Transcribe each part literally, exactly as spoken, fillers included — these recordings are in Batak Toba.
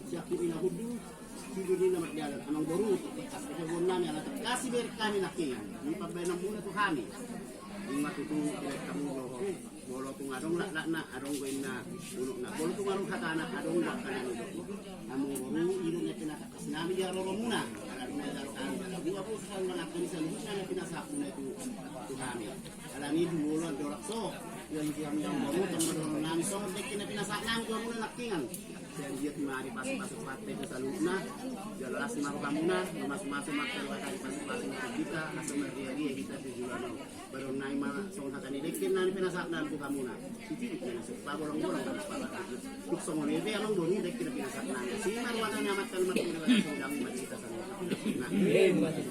Siap tu ina hudu, sidu ni nama dalan amang boru, tangkas pe jagoan nami ala tangkas i berek hami nangkiningan. Ni pambahenan muna tu hami. Ima tutu berek hamu dohot. Molo tung adong laklakna, adong do inna unokna. Molo tung adong hatana, adong do angka na nidok. Amang boru, i do na pinatangkas nami di haroro muna. Ala nunga jalo hami, ala dua puluh tahun manangkani saluhutna na pinasahat muna tu hami. Ala ni dua puluh dorak so. Ia hiti hami amang boru, tong do dohonon nami songon dengke na pinasahat nami tu hamuna nangkiningan. Sian dia tu mari pasu-pasu partai tu saluhutna. Jala las ma rohamuna, mamasu-masu ma angka roha tadi pasu-pasu na hita, asa marria-ria hita tu joloan on. Baru nai ma songon hata ni dengke na pinasahat nami tu hamuna. Sititik na masuk pabolong-bolong na masuk pabolong. Tuk songon i pe amang boru dengke na pinasahat nami. Si marwana ni amat kalimat ni wata sodang ma di hita saluhutna.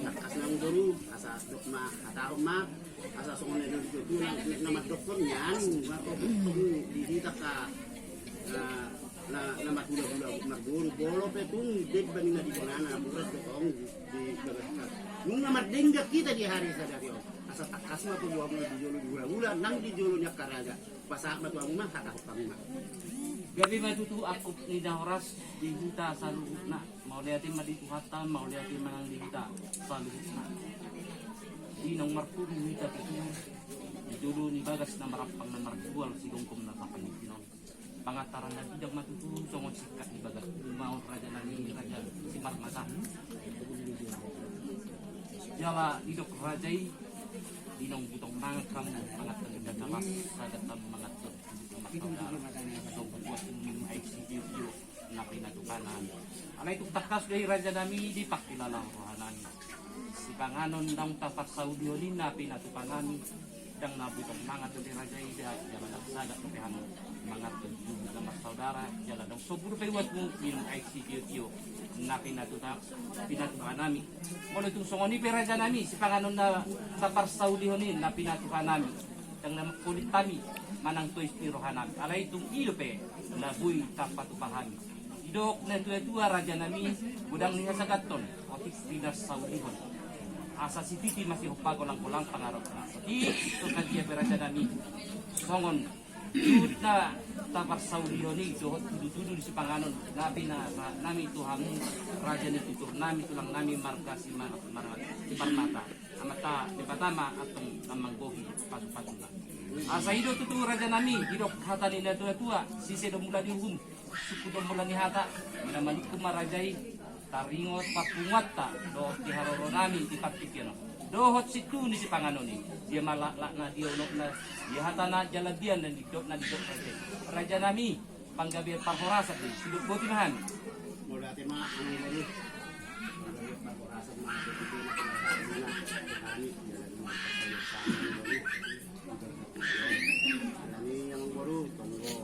Tangkas amang boru, asa dok ma, hatahon ma. Asa songon na didok tu na, na mandokkon nian, martopuk tong di hita ka, na, na, na marhula-hula marboru, molo pe tung deba ni na di bonana, na muras do tong di, di bagas ka. Nunga mardenggan hita di ari sadari on. Asa tangkas ma paboaon na di jolo di hula-hula, nang di jolo ni angka raja. Pasahat ma tu hamu ma, hatahon hamu ma. Gabe ma tutu angkup ni na horas di hita saluhutna. Mauliate ma di Tuhanta, mauliate ma nang di hita saluhutna. Di naung marpungu hita tutu di jolo ni bagas na marampang na marjual sigomgom na tapangitin on. Pangantaran na bidang ma tutu songon singkat ni bagas. Uma on raja nami, raja Simarmata. Jala didok raja i, di naung butong mangan hamu, mangan tengah dalam, sagat hamu mangan tengah. Tong buat minum aek sitio-tio na pinatupa nami. Alai tung tangkas do i raja nami, dipangkilala roha nami. Sipanganon naung taparsaulihon i na pinatupa nami. Ndang na butong mangan dope raja i da, jala ndang sagat dope hamu mangan tu julu na marsaudara, jala ndang sombu dope buatmu minum aek sitio-tio na pinatupa, pinatupa nami. Molo tung songon i pe raja nami, sipanganon na taparsaulihon i na pinatupa nami. Ndang na mangkolit hami manang tois ni roha nami. Alai tung i dope na boi tapatupa hami. Didok na tua-tua raja nami, godang ni hasagaton, otik pinarsaulihon. Asa sititi masihompa golang-golang pangarahutna. Otik so sadia pe raja nami. Songon jut na taparsaulihon i dohot tudu-tudu ni sipanganon na pinasahat nami tu hamu raja ni tutur nami, tulang nami marga Simar-, Mar-, Simarmata. Amanta Debata ma antong na manggohi pasu-pasuna. Asa i do tutu raja nami, didok hata ni na tua-tua, sise do mula ni uhum, sungkun do mula ni hata. Di na manungkun ma raja i, taringot parpunguanta dohot di haroro nami di partingkian on. Dohot sintuhu ni sipanganon i, dia ma laklakna, dia unokna, dia hatana, jala dia na nidokna, didok raja i. Raja nami, panggabean parhorasan do i, sidok boti ma hami. Mauliate ma amang boru. Panggabean parhorasan ma, boti ma hami, jala dua parhorasan ma amang boru. Alani amang boru, tonggo.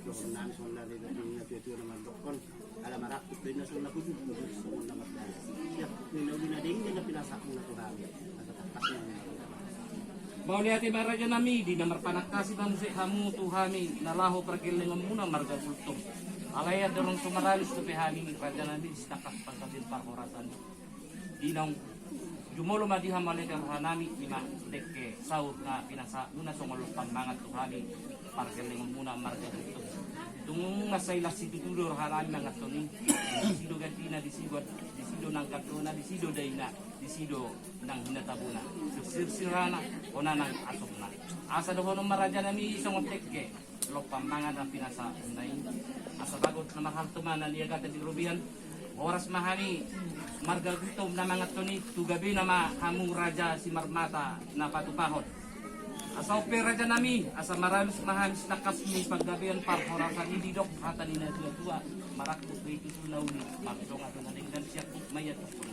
Dohonon nami songon na didok ni na tua-tua na mandokkon. Ala marangkup do inna songon na hujur, hujur songon na mardalan. Siap ni na uli na denggan na pinasahat muna tu hami. Asa tangkas ma. Mauliate ma raja nami, di na marpanangkasi ma muse hamu tu hami na laho pargellengon muna marga Gultom. Alai andorang so maralis dope hami raja nami, sitangkas panggabean parhorasan. Di naung jumolo ma di hamu ale roha nami, ima dengke saur na pinasahat muna songon lompang mangan tu hami pargellengon muna marga Gultom. Tung mansai las situtu do roha nami manganhon i. Disi do gandina, disi do, disi do nang gandona, disi do daina, disi do nang hinatabona. Sirsir sirana, hona nang asomna. Asa dohonon ma raja nami songon dengke lompang mangan na pinasahat muna i. Asa bagot na marhalto ma na niagatan di robean. Horas ma hami marga Gultom na manganhon i, tu gabena ma hamu raja Simarmata na patupahon. Asa on pe raja nami, asa maralis ma hami sitangkas ni panggabean parhorasan i, didok hata ni na tua-tua, marangkup do i tutu na uli, mardongan do na denggan, siangkup ma i antong.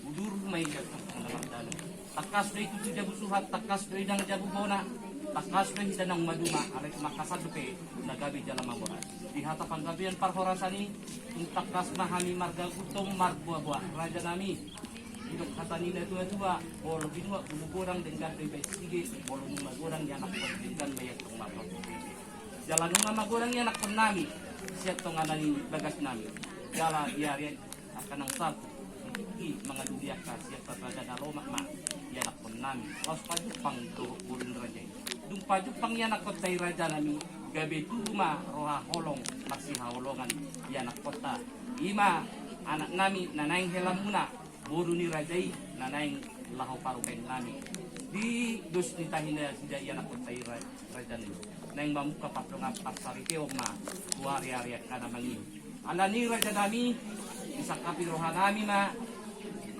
Udur ma i antong na mardalan. Tangkas do i tutu jabu suhat, tangkas do i nang jabu bona, tangkas do i hita naung maduma, alai tumangkasan dope na gabe jala mamora. Di hata panggabean parhorasan i, tung tangkas ma hami marga Gultom marboa-boa, raja nami. Didok hata ni na tua-tua, molo binuat bulu godang denggan do i baen sige, molo nunga godang ianakhon denggan ma i antong marhon. Jala nunga magodang ianakhon nami sian tonga ni bagas nami. Jala di ari angka naung salpu, i mangalului angka sian tataga na lomak ma ianakhon nami. Laos pajumpang dohot boru ni raja i. Dung pajumpang ianakhonta i raja nami, gabe tubu ma roha holong, mars, sihaholongan ianakkonta. I ma anak nami na naeng helamuna, boru ni raja i na naeng laho parumaen nami. Di dos ni tahi nasida ianakkonta i ra-, raja nami, naeng mamungka pardongan parsariteon ma tu ari-ari angka na mangihut. Alani i raja nami, disangkapi roha nami ma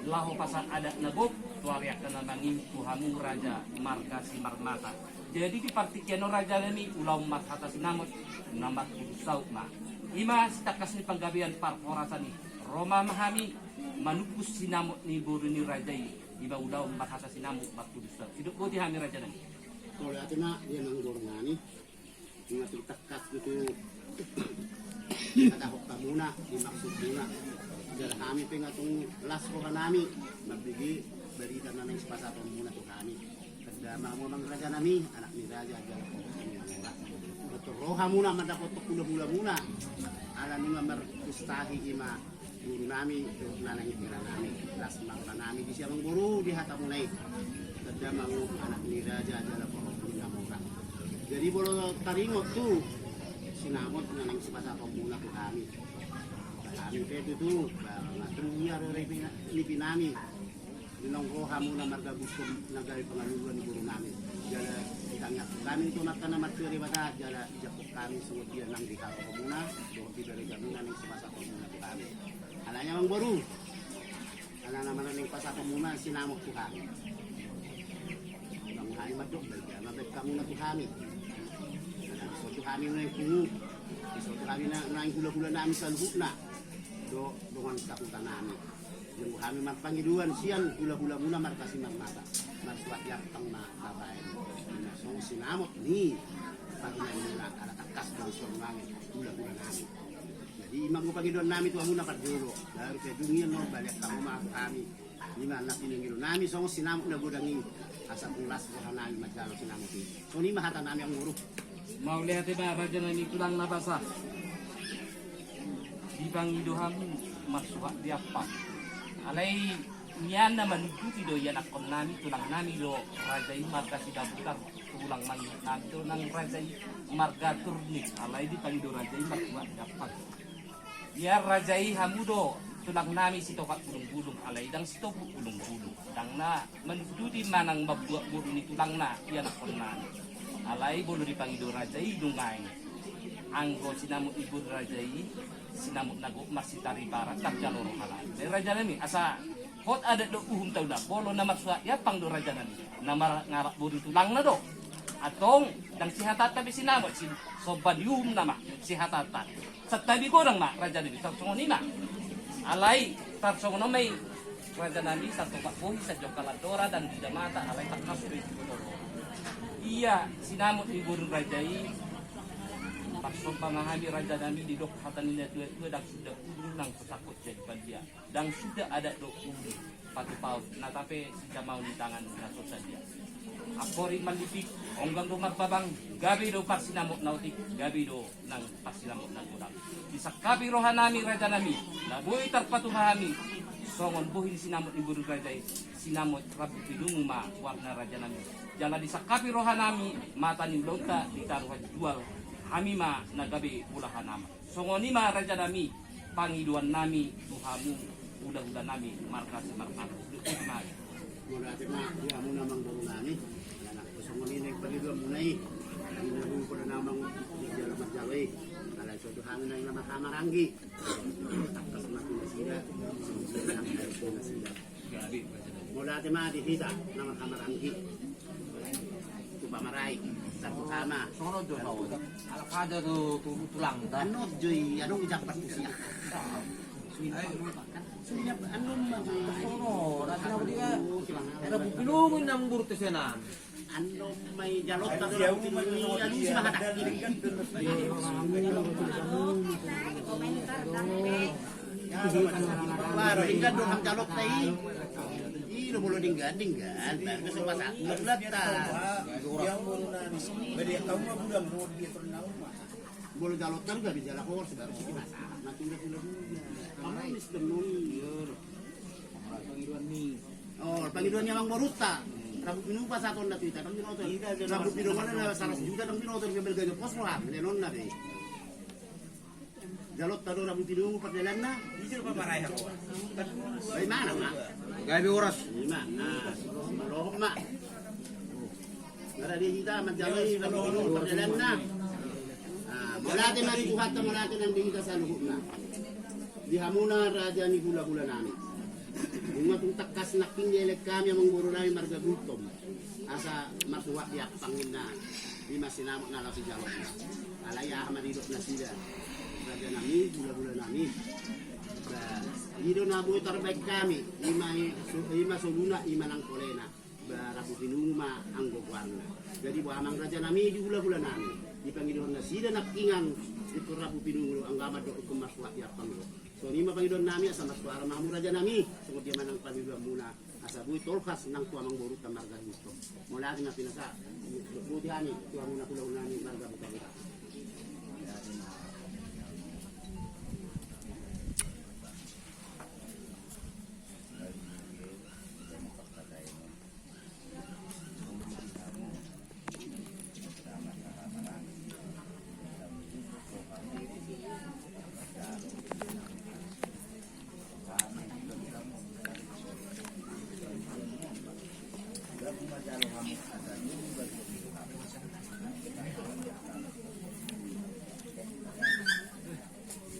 laho pasahat adat na gok tu ari angka na mangihut tu hamu raja marga Simarmata. Jadi di partingkian on raja nami, ulaon marhata sinamot na marpudun saut ma. I ma sitangkas ni panggabean parhorasan i, ro ma hami manungkus sinamot ni boru ni raja i. I ma ulaon marhata sinamot marpudun saut. Sidok boti hami raja nami. Mauliate ma di amangboru nami. Nunga tung tangkas do tu hatahon hamuna di maksudmuna. Jala hami pe nunga tung las roha nami mambege barita na naeng sipasahatonmuna tu hami. Tanda ma hamu amang raja nami, anak ni raja jala pahompu ni na mora. Boto ro hamuna mandapothon hula-hulamuna. Ala nunga marpustahi i ma boru nami, tu na naeng hela nami. Las ma roha nami di si amangboru di hatamuna i. Tanda ma hamu anak ni raja jala pahompu ni na mora. Jadi molo taringot tu sinamot na naeng sipasahatonmuna tu hami. Hami pe tutu, ba, na tung ia do nipi nami. Di naung ro hamuna margabuskon na gabe pangaluluan ni boru nami. Jala ditangiangkon hami tu Amanta na martua Debata, jala dijangkon hami songon dia nang dihaholongonmuna dohot di baregamuna naeng sipasahatonmuna tu hami. Alani i amangboru, ala na naeng pasahatonmuna sinamot tu hami. Unang hami mandok baen ma baen hamuna tu hami. Ala dison do hami naeng pungu, dison do hami na-, naeng hula-hula nami saluhutna. Dohot dongan sahuta nami. Jolo hami marpangidoan sian hula-hulamuna marga Simarmata. Marsuhat ni ampang ma tabaen. Na songon sinamot ni parumaenmuna ala tangkas do dison nuaeng hula-hula nami. Jadi i ma anggo pangidoan nami tu hamuna parjolo. Baru pe dung i annon balian hamu ma tu hami. I ma na pinangido nami songon sinamot na godang i. Asa tung las roha nami manjalo sinamot i. Songon i ma hata nami amangboru. Mauliate ma raja nami tulang na basa. Dipangido hamu marsuhat di ampang. Alai nian na manunduti do ianakhon nami, tulang nami do raja i marga Sidabutar, tulang mangihut nami do nang raja i marga Turnip. Alai dipangido raja i marsuhat di ampang. Ia raja i hamu do tulang nami sitopak bulung-bulung, alai ndang sitopak bulung-bulung. Ndang na manunduti manang mambuat boru ni tulangna ianakhon nami. Alai molo dipangido raja i nuaeng. Anggo sinamot ni boru raja i, sinamot na gok marsitari barat, tarjalo roha nami. Raja nami, asa hot adat dohot uhum taula, molo na marsuhat di ampang do raja nami. Na mangalap boru ni tulangna do. Antong, ndang sihatanta pe sinamot, si-, somba ni uhum nama, sihatanta. Santabi godang ma, raja nami, tarsongon i ma. Alai, tarsongon on ma i, raja nami, satopak bohi, sajongkal andora, ndang dida mata, alai tangkas do i tu boto roha. Ia, sinamot ni boru raja i, parsomba ma hami raja nami, didok hata ni na tua-tua, ndang suda udung nang sasangkot jadi balia. Ndang suda adat dohot uhum patupaon, nata pe sijamaon ni tangan na so sadia. Amporik mallipik, onggang do marbabang, gabe do parsinamot na otik, gabe do nang parsinamot na godang. Disangkapi roha nami raja nami, na boi tarpatupa hami, songon bohi ni sinamot ni boru raja i, sinamot rambu pinungu ma goarna raja nami. Jala disangkapi roha nami, mata ni ulaonta ditaruhon jual, hami ma na gabe bolahan amak. Songon i ma raja nami, pangidoan nami tu hamu hula-hula nami marga Simarmata. Mauliate ma di hamuna amangboru nami. Ala songon i naeng pangidoanmuna i. Hami na boi poda na manjalo marjalo i. Alai so do hami naeng na marhamaranggi. Tangkas ma tu nasida. Songon i naeng tu nasida. Mauliate ma di hita na marhamaranggi. Tu pamarai, satu sama. Sono jo, sono. Ala kada tu, tu, tulangta. Anu jo i, anu i jampat tu sia. Sunya, anu ma jo i. Sono, rasa dia. Era bupilungu nang burte senan. Anu ma i jalot, anu ma i jalot. Baru denggan do hang jalot ta i. I do molo denggan, denggan. Baru so pasahat bulat-bulat ta. Molo jalot ta gabe jala hor, baru so pasahat. Makin dah bulat-bulat. Kamu mis denun. Pangidoan ni. Oh, pangidoan ni amangborunta. Rambu pinungu pasahatonna tu hita, ndang binoto. Rambu pinungu na saratus juta, ndang binoto, gabe gabe pos roham, lenonna be. Jalo tado rabu pinungu pardalanna. Ima na ma. Gabe horas. Ima na. Rohop ma. Nara di hita manjalo i rabu pinungu pardalanna. Mauliate ma di Tuhanta, mauliate nang di hita saluhutna. Di hamuna raja ni hulahula nami. Nunga tung tangkas nangkin dielek hami amangboru nami marga Gultom. Asa marsuhat di ampang ninna, ima sinamot na laos dijalo. Alai aha ma didok nasida, raja nami, hulahula nami. Ba, i do na boi tarbaen hami, ima i, so, ima soluna, ima nang holena. Ba rabu pinungu ma anggo goarna. Jadi boha amang raja nami di hulahula nami, dipangidohon nasida nangkiningan, ingkon rabu pinungu do, anggo amang do ingkon marsuhat di ampang do. Songon i ma pangidoan nami, asa marsuara ma hamu raja nami, songon dia ma nang pangidoanmuna. Asa boi tolhas nang tu amangboruta marga Gultom. Mauliate ma pinasa, boti hami tu hamuna hulahula nami marga Gultom.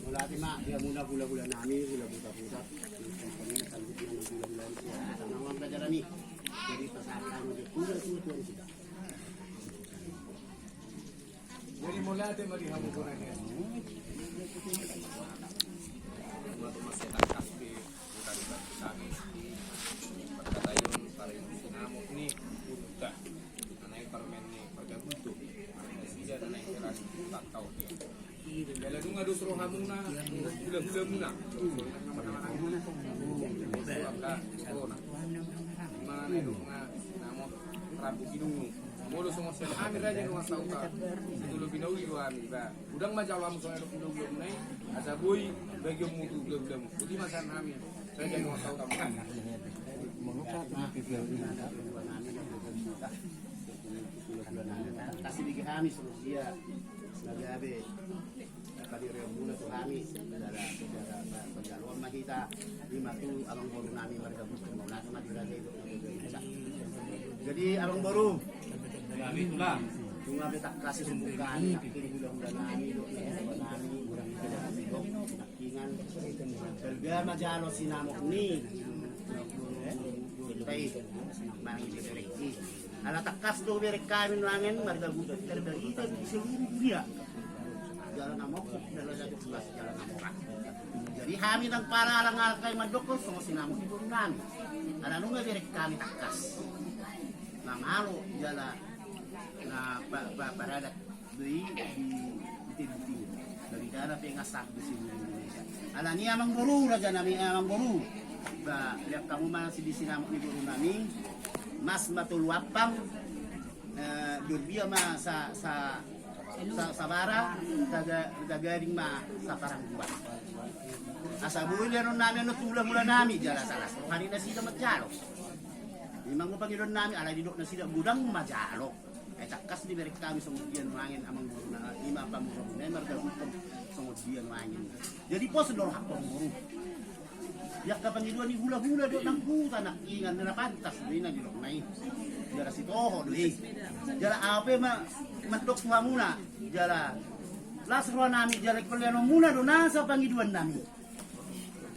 Mauliate ma di hamuna hulahula nami, hula Buta Pusat. Hulahula nami. Jadi pasahat ma di hula, hula, hula. Jadi mauliate ma di hamu bona ni. Buat rumah setan kaspi, bukan di batu kami. Perkatayon, para ibu sinamot ni, buta. Anai parmen ni, pargabutu. Sida anai keras, tak tahu dia. Jala nunga dos rohamuna, hulahulamuna. Angka corona. Ima na nunga sinamot rabu pinungu. Molo songon sian hami raja nunga sauta. Sitolo binauli do hami ba. Godang ma jalo hamu songon dok hulahulamuna i. Asa boi bagionmu tu hulahulamu. Boti ma sian hami raja nunga sauta. Kasi bege hami songon dia. Na gabe. Padireonmuna tu hami, jala, jala, panjaloan ma hita, ima tu amangboru nami marga Gultom, mauliate ma di raja i do. Jadi amangboru, nunga be tangkas sumbukan, nangkin hulahula nami do, hulahula nami, nangkin, balga ma jalo sinamot ni, tai, manang di berek i. Ala tangkas do berek hami nuaeng marga Gultom tarbagi di seluruh dunia. Jala na mokok, jala na joklas, jala na mora. Jadi hami nang para alang-alang i mandokkon songon sinamot ni boru nami. Ala nunga berek hami tangkas. Na malo jala na pa, pa, paradat. Di, di, di, di, di. Dari daerah pengasah di seluruh Indonesia. Alani amangboru, raja nami amangboru. Ba, lean hamu ma si di sinamot ni boru nami. Mas ma tolu ampang, eh, Jorbia ma sa, sa, sa, sabara, taga, tagading ma saparangguan. Asa boi leanon nami annon tu hulahula nami, jala salas roha ni nasida manjalo. Ima anggo pangidoan nami, ala didok nasida godang ma jalo. Ai tangkas diberek hami songon dia nuaeng amangboru na, ima pamoruonmuna i marga Gultom songon dia nuaeng. Jadi pos do rohangku amangboru. Di angka pangidoan ni hulahula dohot nang huta nangkiningan na pantas do i na didokna i. Jala sitoho do i. Jala ahu pe ma, mandok tu hamuna. Jala las roha nami, jala ingkon leanonmuna do nasa pangidoan nami.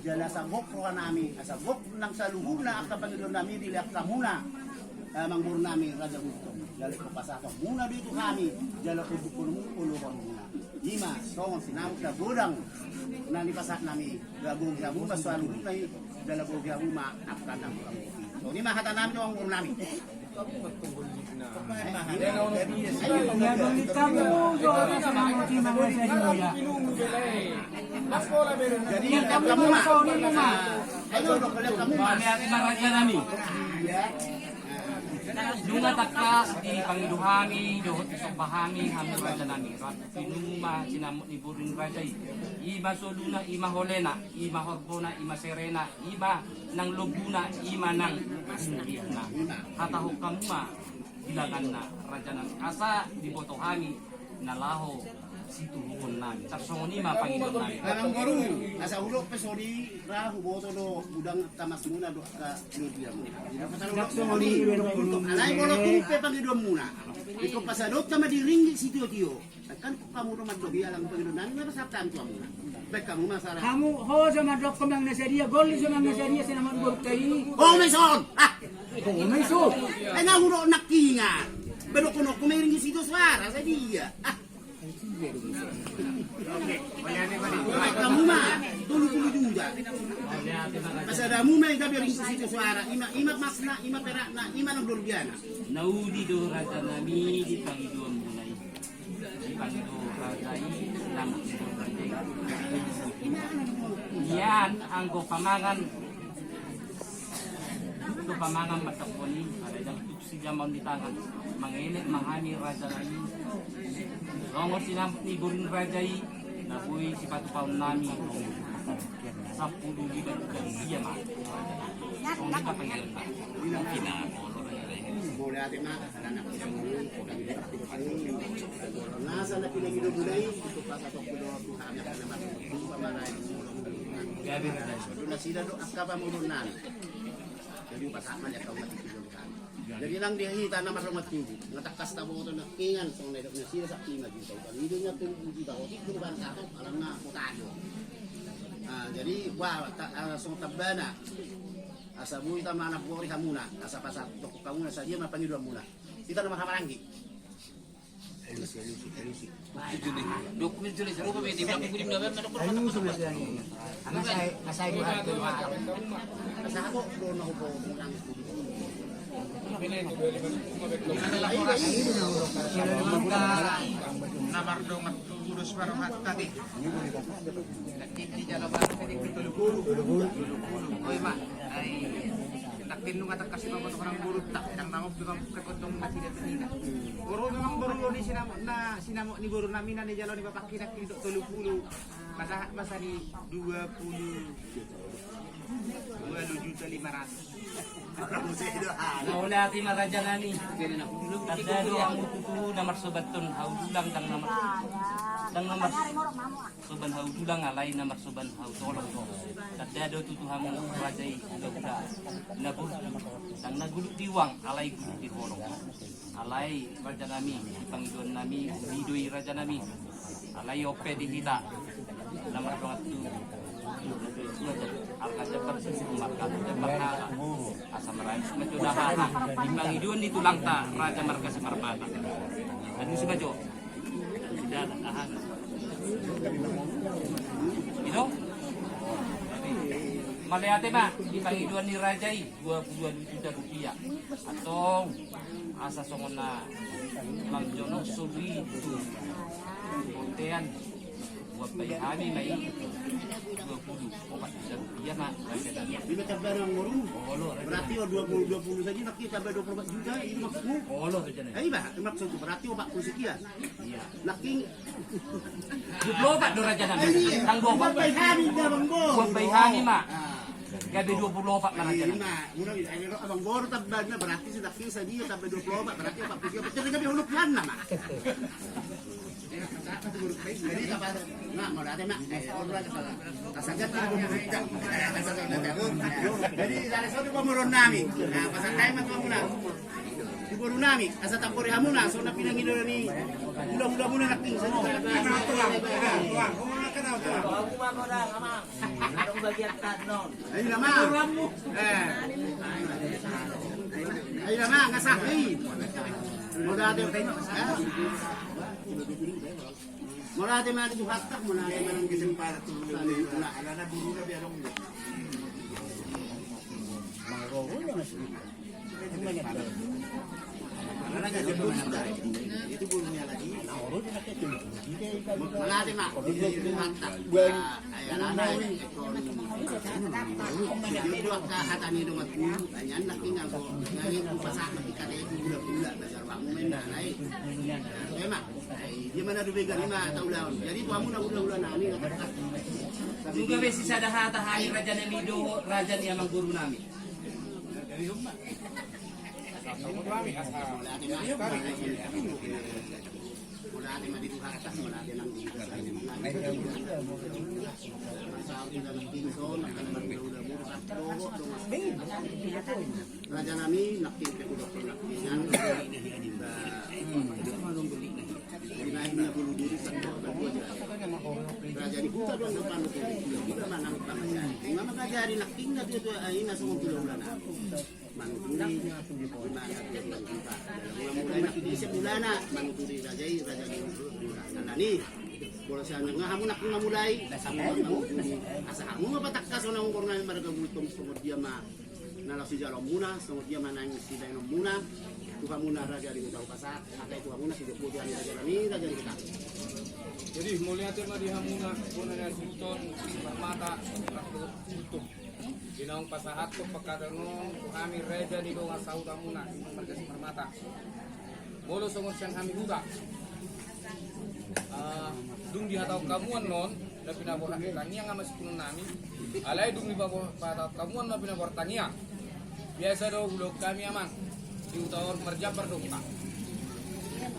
Jala asa gok roha nami, asa gok nang saluhutna angka pangidoan nami dilean hamuna, eh, amangboru nami raja Gultom. Jala ingkon pasahatonmuna do i tu hami, jala ingkon dungkonmuna, oloanmuna. Ima songon sinamot na godang na nipasahat nami, jala gogi hamu ma saluhutna i, jala gogi hamu ma angka na godang. Songon i ma hata nami tu amangboru nami. Ia, doli tamu, jo, ada sama moti mangasa dia. Jadi, ia, tamu, tamu, ma, tamu, ma. Ayo, dok, boleh tamu, ma. Mauliate ma raja nami. Nunga tangkas dipangido hami, dohot disomba hami, hamu raja nami. Rabu pinungu ma sinamot ni boru ni raja i. Ima soluna, ima holena, ima horbona, ima serena, ima nang lombuna, ima nang sungkilna. Hatahon hamu ma di laganna raja nami, asa diboto hami na laho Situhukon nami, tarsongon i ma pangidoan nami. Amangboru, asa hudok pe sori ra huboto do godang angka masmuna dohot angka lorbiamuna. Jadi, pasal hudok sori, alai molo tung pe pangidoanmuna, ingkon pasahathon ma di ringgit sitio-tio. Kan hamu do mandok i, alai pangidoan nami ma pasahat tu hamuna. Baen hamu ma sara. Hamu hoja mandok manang na sadia, golli jo manang na sadia, sinamot ni borunta i. Ho ma ison. Ah. Ho ma ison. Ai na hudok nangkiningan. Baen dohononku ma i ringgit sitio soara sadia. Ah. Baen hamu ma tolu pulu juta. Pasahat hamu ma i gabe ringgit sitio soara. I ma, i ma emasna, i ma perakna, i ma na lorbiana. Na uli do raja nami di pangidoanmuna i. Di pangido raja i, sinamot ni borunta i. Nian anggo pamangan, anggo pamangan mandok on i, alai ndang tuk sijamaon ni tangan. Mangelek ma hami raja nami. Songon sinamot ni boru ni raja i, na boi sipatupaon nami. Sampulu lima juta rupiah ma. Songon i ma pangidoan nami. Mungkin na Mauliate ma. Nasa na pinangido mulai itu pasahat tu hami. Gabe raja. Nasida do angka pamoruon nami. Jadi pasahat ma di angka umat i. Jadi nang di hita na mardongan tubu, nga tangkas taboto nangkiningan songon na didok nasida, sahat lima juta. Upa i do na tolu pulu juta, otik do baen sahat, alana kota do. Ah, jadi, wah, ta-, ah, songon tambana. Asa boi tamanam bori hamuna, asa pasahat tu hamuna sadia ma pangidoanmuna. Hita na marhahamaranggi. Na mardongan tubu dos ma rohanta di. Oi ma. Ai, ndang pe nunga tangkas i paboto nang borunta, ndang na mampu mambuka gondong nasida tu hita. Boru memang boru ni sinamot na, sinamot ni boru nami na nijalo ni bapakki nangkin dok tolu pulu. Pasahat ma sian i dua pulu ualu juta lima ratus. Mauliate ma raja nami. Tanda do hamu tutu na marsobathon hau dulang ndang na mar-, ndang na mar-, soban hau dulang alai na marsoban hau tolong do. Tanda do tutu hamu raja i hula-hula na burju, ndang na goduk di uang alai goduk di holong. Alai raja nami, di pangidoan nami, uli do i raja nami. Alai on pe di hita na mardongan tubu, arga jambar susu, marga jambar hata. Asa marayu sumajona hata di pangidoan ni tulangta raja marga Simarmata. Anu sumajona. Ino? Mauliate ma di pangidoan ni raja i, dua pulu dua juta rupiah. Antong asa songon na lam jonok sobi tu bontean. Buat bayi hami ma i dua pulu opat juta rupiah ma. Lima tambah nang boru. Olo, berarti dua puluh, dua puluh saja, nanti tambah dua puluh empat juta, ini maksudmu? Olo, rencana. Eh, iba, maksudku berarti opat puluh sekian. Iya. Nangkin. Dua puluh opat do raja nami. Tang dua opat. Buat bayi hami ma. Gabe dua puluh opat ma raja nami. Muna, abang boru tambahna berarti si nangkin sadia tambah dua puluh opat, berarti opat puluh tiga. Betul, gabe hulu pian nama. Jadi, apa, nah, mauliate ma. Eh, ora, ora, ora. Jadi, dari sono pamoruon nami. Nah, pasahat ma tu hamuna. Tu boru nami, asa tampori hamuna, songon na pinangido ni hula-hulamuna nangkin. Ayo nama. Eh. Ayo nama, nga sahli. Mauliate, eh? Mauliate ma di Tuhanta, mauliate ma nang kesempatan tu hula-hula, alana guru na biar dong. Jadi, tu hamuna hula-hula nami. Nunga be sisada hata hami raja nami dohot raja ni amangboru nami. Raja nami, nangkin pe hudok nangkinan. Raja ni huta do na panu tu, hula-hula manang pangajari. Ima mangajari nangkin na tu, tu, ima songon hula-hula na. Manuturi, ima na tu, tu, tu, tu. Mulai nangkin ise hulana, manuturi raja i, raja ni hula-hula. Alani. Molo sian nga hamu nangkin mamulai, asa hamu ma patangkas on na umur nami marga Gultom songon dia ma na laos sijaloonmuna, songon dia ma naeng sibaenonmuna tu hamuna raja ni huta, hupasahat hata i tu hamuna, sijalo-jalo ni raja nami, raja ni huta. Jadi mauliate ma di hamuna bona ni hasuhuton Simarmata, Gultom. Di naung pasahathon pangkataion on tu hami raja ni dongan sahutamuna, marga Simarmata. Molo songon sian hami huta, ah, dung dihatahon hamu annon na pinaborhat ni tangiang, ama sipunun nami. Alai dung dihatahon hamu annon na pinaborhat tangiang, biasa do ulaon hami, amang, di huta on marjambar do huta.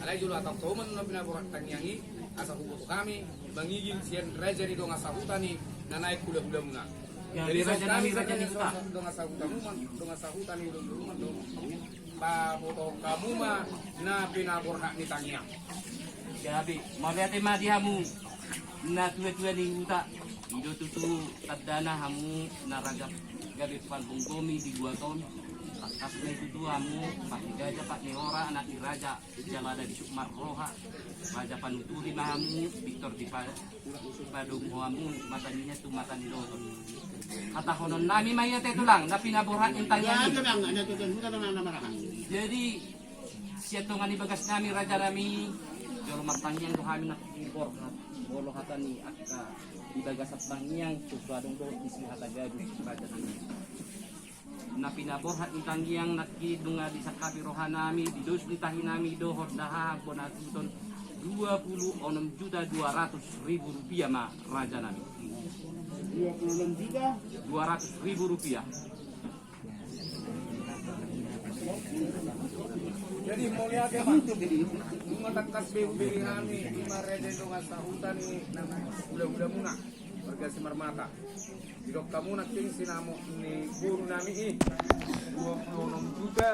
Alai jolo hatahon hamu annon na pinaborhat tangiang i, asa huboto hami mangigil sian raja ni dongan sahuta ni na naeng hula-hulamuna. Jadi raja nami, raja ni huta, dongan sahutamuna, dongan sahuta ni hula-hulamuna do. Pabotohon hamu ma na pinaborhat ni tangiang. Gabe, mauliate ma di hamu natua-tua ni huta. I do tutu tandana hamu na ragam gabe panggongomi di buat on. Tangkas ma i tutu hamu, Pak ni Gaja, Pak ni Hora, anak ni raja, jala na bisuk marroha. Raja panuturi ma hamu, Victor di pa-, Padomu hamu mata ni nia tu mata ni dohot. Hatahonon nami ma ia, te tulang, na pinaborhat ni tangiang i. Jadi sian tonga ni bagas nami, raja nami, jolo martangiang do hami nangkin borhat. Molo hata ni angka di bagasan tangiang, so adong dohot isi hata gabus, raja nami. Na pinaborhat ni tangiang nangkin nunga disangkapi roha nami, di dos ni tahi nami dohot dahahan bona hasuhuton, dua puluh enam juta dua ratus ribu rupiah ma, raja nami. Dua puluh enam juta dua ratus ribu rupiah. Jadi mauliate ma. Nunga tangkas be hubege hami, ima raja ni dongan sahuta ni na hula-hulamuna, marga Simarmata. Didok hamu nangkin sinamot ni boru nami i, dua puluh enam juta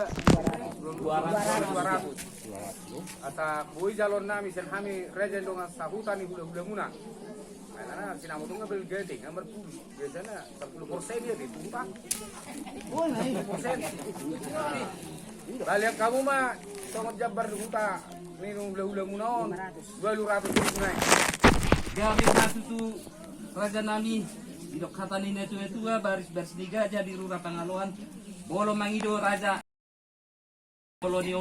dua ratus. Asa boi jaloon nami sian hami raja ni dongan sahuta ni hula-hulamuna. Alana sinamot on nga balga, te, nga marpulu. Biasana sampulu persen dia, te, tu huta. Persen. Balian hamu ma songon jambar ni huta ni hula-hulamuna on, dua puluh enam juta nai. Gabe ma tutu, raja nami, didok hata ni natua-tua, baris-baris ni gaja di rura Pangaloan, molo mangido raja, molo ni